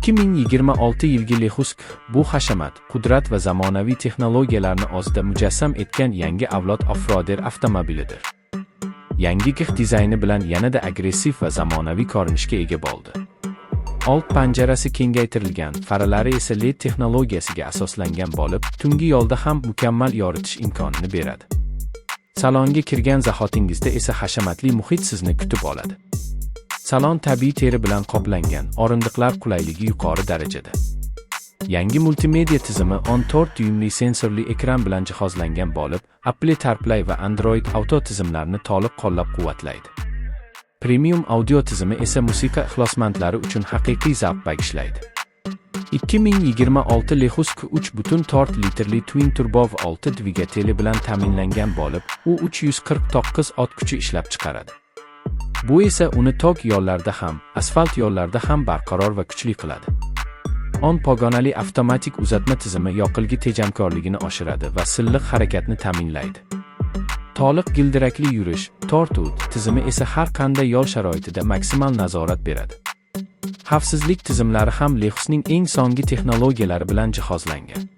2026 yilgi Lexus bu hashamat, qudrat va zamonaviy texnologiyalarni o'zida mujassam etgan yangi avlod off-roader avtomobilidir. Yangi GX dizayni bilan yanada agressiv va zamonaviy ko'rinishga ega bo'ldi. Old panjarasi kengaytirilgan, faralari esa LED texnologiyasiga asoslangan bo'lib, tungi yo'lda ham mukammal yoritish imkonini beradi. Salonga kirgan zahotingizda esa hashamatli muhit sizni kutib oladi. Salon tabiiy teri bilan qoplangan, o'rindiqlar qulayligi yuqori darajada. Yangi multimedia tizimi 14 dyuymli sensorli ekran bilan jihozlangan bo'lib, Apple CarPlay va Android Auto tizimlarini to'liq qo'llab-quvvatlaydi. Premium audio tizimi esa musiqa ixlosmandlari uchun haqiqiy zavq bag'ishlaydi. 2026 Lexus 3,4 litrli twin turbo V6 dvigateli bilan ta'minlangan bo'lib, u 349 ot kuchi ishlab chiqaradi. Bu esa uni tog' yo'llarida ham, asfalt yo'llarda ham barqaror va kuchli qiladi. 10 pog'onali avtomatik uzatma tizimi yoqilgi tejamkorligini oshiradi va silliq harakatni ta'minlaydi. To'liq g'ildirakli yurish, Tortude tizimi esa har qanday yo'l sharoitida maksimal nazorat beradi. Xavfsizlik tizimlari ham Lexusning eng so'nggi texnologiyalari bilan jihozlangan.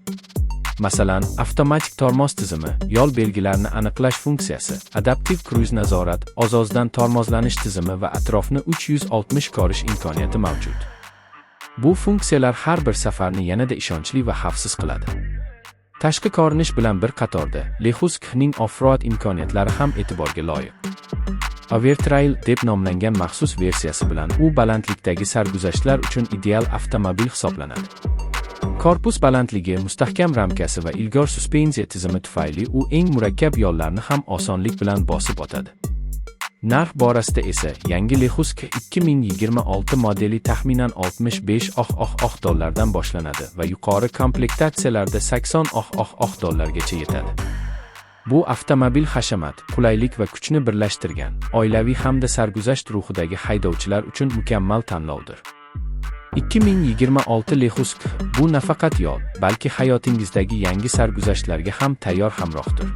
Masalan, avtomatik tormoz tizimi, yo'l belgilarini aniqlash funksiyasi, adaptiv kruiz nazorat, oz-ozdan tormozlanish tizimi va atrofni 360 ko'rish imkoniyati mavjud. Bu funksiyalar har bir safarni yanada ishonchli va xavfsiz qiladi. Tashqi ko'rinish bilan bir qatorda, Lexus GXning off-road imkoniyatlari ham e'tiborga loyiq. Overtrail deb nomlangan maxsus versiyasi bilan u balandlikdagi sarguzashtlar uchun ideal avtomobil hisoblanadi. Korpus balandligi, mustahkam ramkasi va ilg'or suspenziya tizimi tufayli u eng murakkab yo'llarni ham osonlik bilan bosib o'tadi. Narx borasida esa yangi Lexus 2026 modeli taxminan 65 000 dollardan boshlanadi va yuqori komplektatsiyalarda 80 000 dollargacha yetadi. Bu avtomobil hashamat, qulaylik va kuchni birlashtirgan, oilaviy hamda sarguzasht ruhidagi haydovchilar uchun mukammal tanlovdir. 2026 Lexus bu nafaqat yo'l, balki hayotingizdagi yangi sarguzashtlarga ham tayyor hamrohdir.